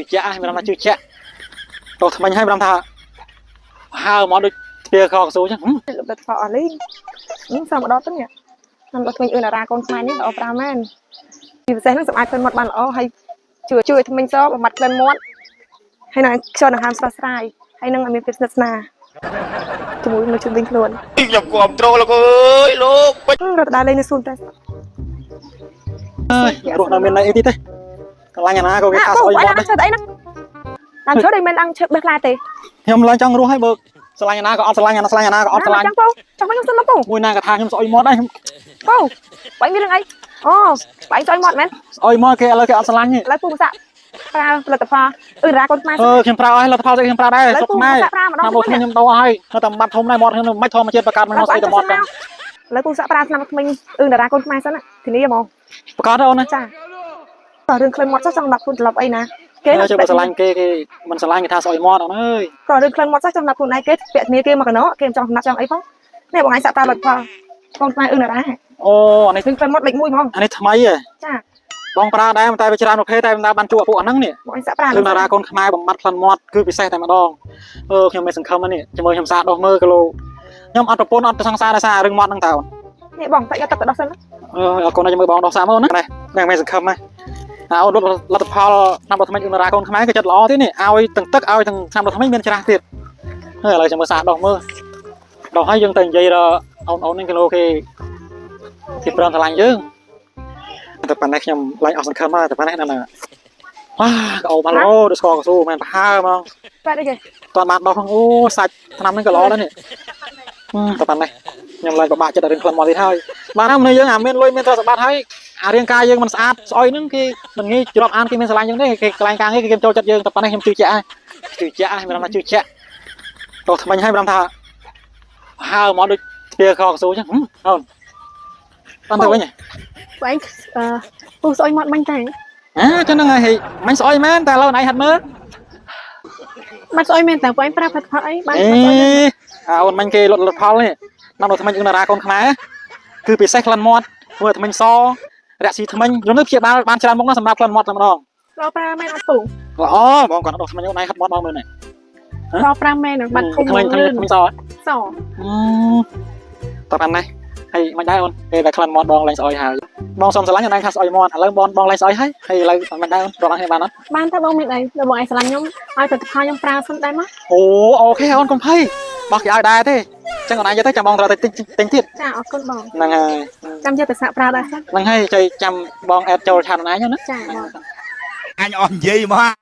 ជឿជាក់ហើយមានអារម្មណ៍ថាជឿជាក់តោះថ្មិញហើយមានអារម្មណ៍ថាហើមកដូចទ្វារខកស៊ូចឹងហឹម លទ្ធផលអស់លីងសាម្ដងទៅនេះខ្ញុំដល់ថ្មិញអឿនអារ៉ាកូនខ្មែរនេះល្អប្រើមែនជាពិសេសហ្នឹងសម្អាតក្លិនមាត់បានល្អហើយជួយជួយឲ្យថ្មិញសបំបត្តិក្លិនមាត់ហើយនឹងខ្យល់ដង្ហើមស្រស់ស្រាយហើយនឹងឲ្យមានភាពស្និទ្ធស្នាលជាមួយមនុស្សជុំវិញខ្លួន ខ្ញុំគ្រប់ត្រូលលោកអើយលោកពេជ្រ រត់ដើរលេងនៅសួនតែ អើយរស់នៅមានន័យអីទៀតទេកន្លែងអាណាក៏គេថាស្អុយមាត់ដែរ ឈើអីហ្នឹងដើមឈើដូចមិនឡើងឈើបេះផ្លែទេ ខ្ញុំឡើងចង់រស់ហើយបើស្រឡាញ់អាណាក៏អត់ស្រឡាញ់អាណាស្រឡាញ់អាណាក៏អត់ស្រឡាញ់ ចង់ពូចង់វិញខ្ញុំសិនមកពូ មួយណាក៏ថាខ្ញុំស្អុយមាត់ដែរខ្ញុំ ពូបែងមានរឿងអីអូបែងស្អុយមាត់មែន ស្អុយមាត់គេឥឡូវគេអត់ស្រឡាញ់ទេ ឥឡូវពូសាក់ប្រើផលិតផលអឿនរ៉ាកូនខ្មែរ អឺខ្ញុំប្រើអស់លទ្ធផលស្អីខ្ញុំប្រើដែរ ឥឡូវ ស្រុកខ្មែរ ពូសាក់ប្រើម្ដង តាមមកខ្ញុំដោឲ្យនៅតែបាត់ធំដែរមាត់ខ្ញុំមិនធម្មជាតិបង្កើតមកស្អីតែមាត់ចឹង ឥឡូវពូសាក់ប្រើឆ្នាំថ្មីអឿនតារាកូនខ្មែរសិនធានាហ្មង បង្កើតអូនណា ចាតោះរឿងក្លិនមាត់ចុះចង់ដាក់ខ្លួនត្រឡប់អីណាគេ គេជួយបើស្រឡាញ់គេគេមិនស្រឡាញ់គេថាស្អុយមាត់អូនអើយ ក៏រឿងក្លិនមាត់ចុះចង់ដាក់ខ្លួនឯងគេពាក់ធានាគេមកកណោគេមិនចង់សម្រាប់ចង់អីផងនេះបងឯងសាក់ប្រើផលិតផលកូនខ្មែរអឿនតារា អូអានេះ រឿងក្លិនមាត់លេខ1ហ្មង អានេះថ្មីហ៎ ចា បងប្រើដែរតែវាច្រើនប្រភេទតែមិនដែលបានជួបពួកអាហ្នឹងនេះ បងឯងសាក់ប្រើ រឿងតារាកូនខ្មែរបំបត្តិក្លិនមាត់គឺពិសេសតែម្ដងអឺខ្ញុំមិនសង្ឃឹមនេះជាមួយខ្ញុំសាកដោះមើលគីឡូខ្ញុំអត់ប្រពន្ធអត់សង្សារដោយសាររឿងមាត់ហ្នឹងតើអូន នេះបងសាក់យកទឹកទៅដោះសិន អឺអរគុណជាមួយបងដោះសាកមើលណានេះមិនសង្ឃឹមណាអូនលទ្ធផលឆ្នាំដល់ថ្មីរឿងតារាកូនខ្មែរគឺចិត្តល្អទេនេះឲ្យទាំងទឹកឲ្យទាំងឆ្នាំដល់ថ្មីមានច្រាស់ទៀតហើយឥឡូវចាំមើលសាកដោះមើលដោះហើយយើងទៅនិយាយដល់អូនអូននេះគីឡូគេគេព្រមស្រឡាញ់យើងតែប៉ុណ្ណេះខ្ញុំឡើងអស់សង្ឃឹមហើយតែប៉ុណ្ណេះណាវ៉ាអូបានល្អដូចស្ករកស៊ូមែនប្រហើហ្មង បែបអីគេ តន់បានដោះអូសាច់ថ្នាំហ្នឹងក៏ល្អដែរនេះតែប៉ុណ្ណេះខ្ញុំឡើងពិបាកចិត្តរឿងក្លិនមកទៀតហើយបានហើយមនុស្សយើងអាមានលុយមានទ្រព្យសម្បត្តិហើយអារាងកាយយើងមិនស្អាតស្អុយហ្នឹងគេមិនងាយច្រាប់អានគេមានស្រឡាញ់យើងទេគេកន្លែងការងារគេគេចូលចិត្តយើងតែប៉ុណ្ណេះខ្ញុំជឿជាក់ហើយជឿជាក់ហើយមានអារម្មណ៍ថាជឿជាក់តោះថ្មិញហើយមានអារម្មណ៍ថាហើមកដូចទ្វារខកស៊ូចឹងអូនបានទៅវិញ បងឯងអឺពូស្អុយមាត់មិញតែ អាចឹងហ្នឹងហើយមិញស្អុយមែនតែឥឡូវណៃហាត់មើល មាត់ស្អុយមែនតែបងឯងប្រើផលិតផលអីបាន អេ មាត់ស្អុយមែន អាអូនមិញគេលត់លត់ផលនេះនាំដល់ថ្មិញអ៊ឹងតារាកូនខ្មែរគឺពិសេសក្លិនមាត់ធ្វើឲ្យថ្មិញសរកស៊ីថ្មិញរំលឹកព្យាបាលបានច្រើនមុខណាស់សម្រាប់ក្លិនមាត់តែម្ដង ល្អប្រើមែនអត់ពូ ល្អបងគាត់ដល់ថ្មិញអូនឯងហិតមាត់បងមើលនេះ ល្អប្រើមែនបាត់ធំ ថ្មិញថ្មិញ លឿន ថ្មិញស ស តើបាននេះហើយមិនដែរអូនពេលតែក្លិនមាត់បងឡើងស្អុយហើយបងសុំស្រឡាញ់អូនឯងថាស្អុយមាត់ឥឡូវបងបងឡើងស្អុយហើយហើយឥឡូវមិនដែរអូនរកគ្នាបានអត់ បានតើបងមានអីដល់បងឯងស្រឡាញ់ខ្ញុំឲ្យផលិតផលខ្ញុំប្រើសិនដែរមក អូអូខេអូនកុំភ័យបោះគេឲ្យដែរទេចឹងអូនឯងយកទៅចាំបងត្រូវទៅទិញទិញទៀត ចាអរគុណបង ហ្នឹងហើយ ចាំយកទៅសាកប្រើដែរសិន ហ្នឹងហើយចៃចាំបងអេតចូលឆានអូនឯងណា ចាបង អញអស់និយាយមក